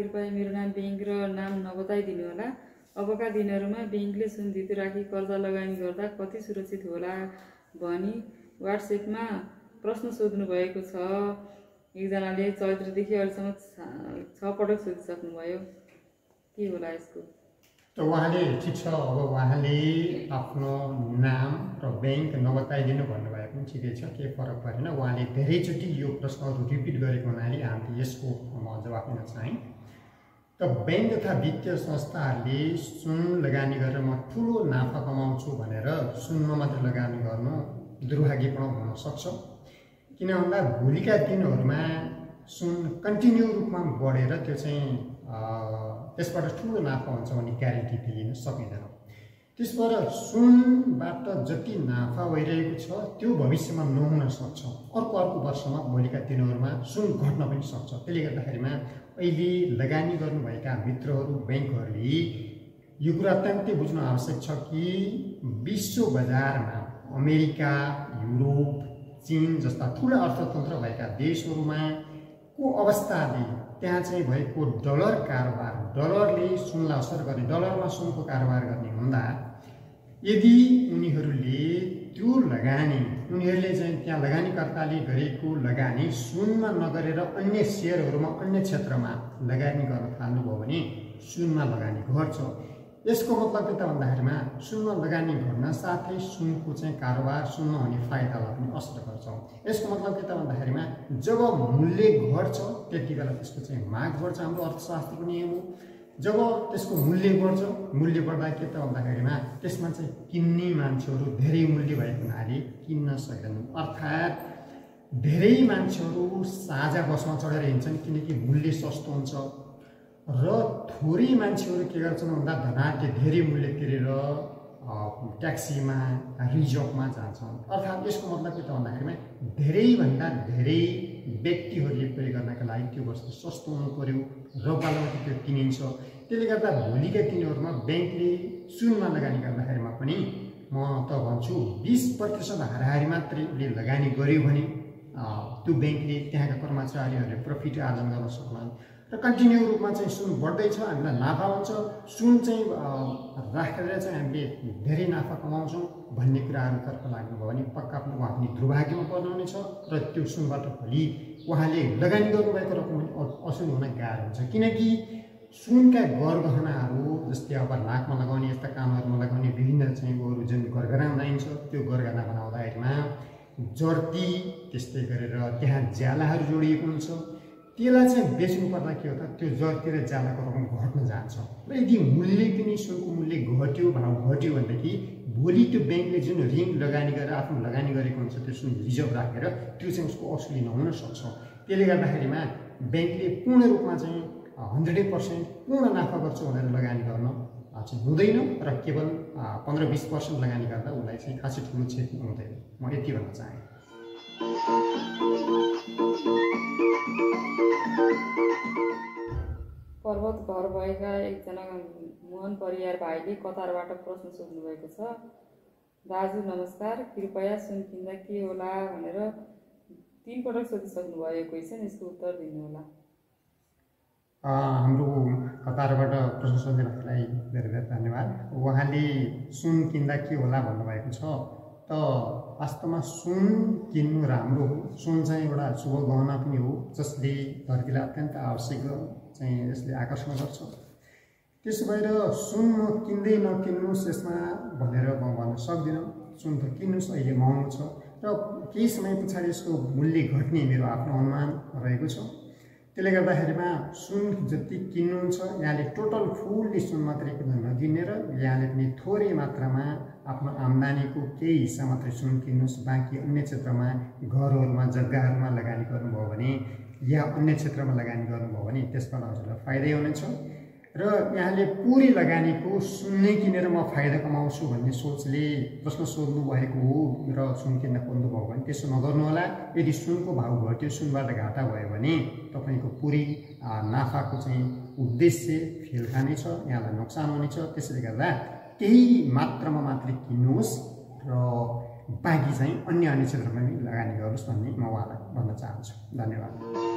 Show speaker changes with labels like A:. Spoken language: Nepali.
A: कृपया मेरो नाम ब्याङ्क र नाम नबताइदिनु होला। अबका दिनहरूमा ब्याङ्कले सुन धितो राखी कर्जा लगानी गर्दा कति सुरक्षित होला भनी व्हाट्सएपमा प्रश्न सोध्नु भएको छ। एकजनाले चैत्रदेखि अहिलेसम्म 6 पटक सोधिसक्नुभयो। के होला यसको?
B: त उहाँले ठिक छ, अब उहाँले आफ्नो नाम र ब्याङ्क नबताइदिनु भन्नुभएको पनि ठिकै छ, केही फरक परेन। उहाँले धेरैचोटि यो प्रश्नहरू रिपिट गरेको हुनाले हामीले यसको म जवाफ दिन चाहेँ। त ब्याङ्क तथा वित्तीय संस्थाहरूले सुन लगानी गरेर म ठुलो नाफा कमाउँछु भनेर सुनमा मात्रै लगानी गर्नु दुर्भाग्यपूर्ण हुन सक्छ। किन भन्दा भोलिका दिनहरूमा सुन कन्टिन्यू रूपमा बढेर त्यो चाहिँ त्यसबाट ठुलो नाफा हुन्छ भन्ने ग्यारेन्टी दिइन सकिँदैन। त्यसबाट सुनबाट जति नाफा भइरहेको छ त्यो भविष्यमा नहुन सक्छ। अर्को वर्षमा भोलिका दिनहरूमा सुन घट्न पनि सक्छ। त्यसले गर्दाखेरिमा अहिले लगानी गर्नुभएका मित्रहरू ब्याङ्कहरूले यो कुरा अत्यन्तै बुझ्नु आवश्यक छ कि विश्व बजारमा अमेरिका, युरोप, चीन जस्ता ठुला अर्थतन्त्र भएका देशहरूमा को अवस्थाले त्यहाँ चाहिँ भएको डलर कारोबार, डलरले सुनलाई असर गर्ने, डलरमा सुनको कारोबार गर्ने हुँदा यदि उनीहरूले त्यो लगानी, उनीहरूले चाहिँ त्यहाँ लगानीकर्ताले गरेको लगानी सुनमा नगरेर अन्य सेयरहरूमा, अन्य क्षेत्रमा लगानी गर्न थाल्नुभयो भने सुनमा लगानी घट्छ। यसको मतलब के त भन्दाखेरिमा सुनमा लगानी गर्न साथै सुनको चाहिँ कारोबार, सुनमा हुने फाइदालाई पनि असर गर्छ। यसको मतलब के त भन्दाखेरिमा जब मूल्य घट्छ त्यति बेला त्यसको चाहिँ माग बढ्छ। हाम्रो अर्थशास्त्रको नियम हो। जब त्यसको मूल्य बढ्छ, मूल्य बढ्दा के त भन्दाखेरिमा त्यसमा चाहिँ किन्ने मान्छेहरू धेरै मूल्य भएको हुनाले किन्न सक्दैनन्। अर्थात् धेरै मान्छेहरू साझा बसमा चढेर हिँड्छन् किनकि मूल्य सस्तो हुन्छ र थोरै मान्छेहरू के गर्छन् भन्दा धनाढ्य धेरै मूल्य तिरेर ट्याक्सीमा, रिजर्भमा जान्छन्। अर्थात् यसको मतलब के त भन्दाखेरिमा धेरैभन्दा धेरै व्यक्तिहरूले प्रयोग गर्नका लागि त्यो वस्तु सस्तो हुनु पर्यो र बालमती त्यो किनिन्छ। त्यसले गर्दा भोलिका दिनहरूमा ब्याङ्कले सुनमा लगानी गर्दाखेरिमा पनि म त भन्छु 20% हाराहारी मात्रै उसले लगानी गर्यो भने त्यो ब्याङ्कले त्यहाँका कर्मचारीहरूले प्रफिट आर्जन गर्न सक्लान् र कन्टिन्यू रूपमा चाहिँ सुन बढ्दैछ, हामीलाई नाफा हुन्छ, सुन चाहिँ राखेर चाहिँ हामीले धेरै नाफा कमाउँछौँ भन्ने कुराहरूतर्फ लाग्नुभयो भने पक्का पनि उहाँ पनि दुर्भाग्यमा पर्नुहुनेछ र त्यो सुनबाट भोलि उहाँले लगानी गर्नुभएको रकम पनि असुल हुन गाह्रो हुन्छ। किनकि सुनका गरगहनाहरू जस्तै अब नाकमा लगाउने, यस्ता कानहरूमा लगाउने विभिन्न चाहिँ अरू जुन गरगहना बनाइन्छ त्यो गरगहना बनाउँदाखेरिमा जर्ती, त्यस्तै गरेर त्यहाँ ज्यालाहरू जोडिएको हुन्छ। त्यसलाई चाहिँ बेच्नु पर्दा के हो त त्यो जर्ती र ज्यालाको रकम घट्न जान्छ र यदि मूल्य पनि सुनको मूल्य घट्यो, भाउ घट्यो भनेदेखि भोलि त्यो ब्याङ्कले जुन ऋण लगानी गरेर आफ्नो लगानी गरेको हुन्छ त्यो सुन रिजर्भ राखेर त्यो चाहिँ उसको असुली नहुन सक्छ। त्यसले गर्दाखेरिमा ब्याङ्कले पूर्ण रूपमा चाहिँ 100% पूर्ण नाफा गर्छु भनेर लगानी गर्न चाहिँ हुँदैन र केवल 15-20% लगानी गर्दा उसलाई चाहिँ खासै ठुलो क्षति हुँदैन। म यति भन्न चाहेँ।
A: पर्वत घर भएका एकजना मोहन परियार भाइले कतारबाट प्रश्न सोध्नु भएको छ। दाजु नमस्कार, कृपया सुन किन्दा के होला भनेर 3 पटक सोधिसक्नु भयो क्वेसन, यसको उत्तर दिनु होला।
B: हाम्रो कतारबाट प्रश्न सोध्नेलाई धेरै धेरै धन्यवाद। उहाँले सुन किन्दा के होला भन्नुभएको छ। त वास्तवमा सुन किन्नु राम्रो हो। सुन चाहिँ एउटा शुभ गहना पनि हो जसले धरतीलाई अत्यन्त आवश्यक चाहिँ यसले आकर्षण गर्छ। त्यसो भएर सुन म किन्दै नकिन्नुहोस् यसमा भनेर म भन्न सक्दिनँ। सुन त किन्नुहोस्, अहिले महँगो छ र केही समय पछाडि यसको मूल्य घट्ने मेरो आफ्नो अनुमान रहेको छ। त्यसले गर्दाखेरिमा सुन जति किन्नुहुन्छ यहाँले टोटल फुल्ली सुन मात्रै किन्न नकिनेर यहाँले पनि थोरै मात्रामा आफ्नो आम्दानीको केही हिस्सा मात्रै सुन किन्नुहोस्। बाँकी अन्य क्षेत्रमा, घरहरूमा, जग्गाहरूमा लगानी गर्नुभयो भने या अन्य क्षेत्रमा लगानी गर्नुभयो भने त्यसबाट हजुरलाई फाइदै हुनेछ। र यहाँले पुरै लगानीको सुन नै किनेर म फाइदा कमाउँछु भन्ने सोचले प्रश्न सोध्नु भएको हो र सुन किन्न खोज्नुभयो भने त्यसो नगर्नुहोला। यदि सुनको भाउ घट्यो, सुनबाट घाटा भयो भने तपाईँको पुरै नाफाको चाहिँ उद्देश्य फेल खानेछ, यहाँलाई नोक्सान हुनेछ। त्यसैले गर्दा केही मात्रामा मात्रै किन्नुहोस् र बाँकी चाहिँ अन्य क्षेत्रमा पनि लगानी गर्नुहोस् भन्ने म उहाँलाई भन्न चाहन्छु। धन्यवाद।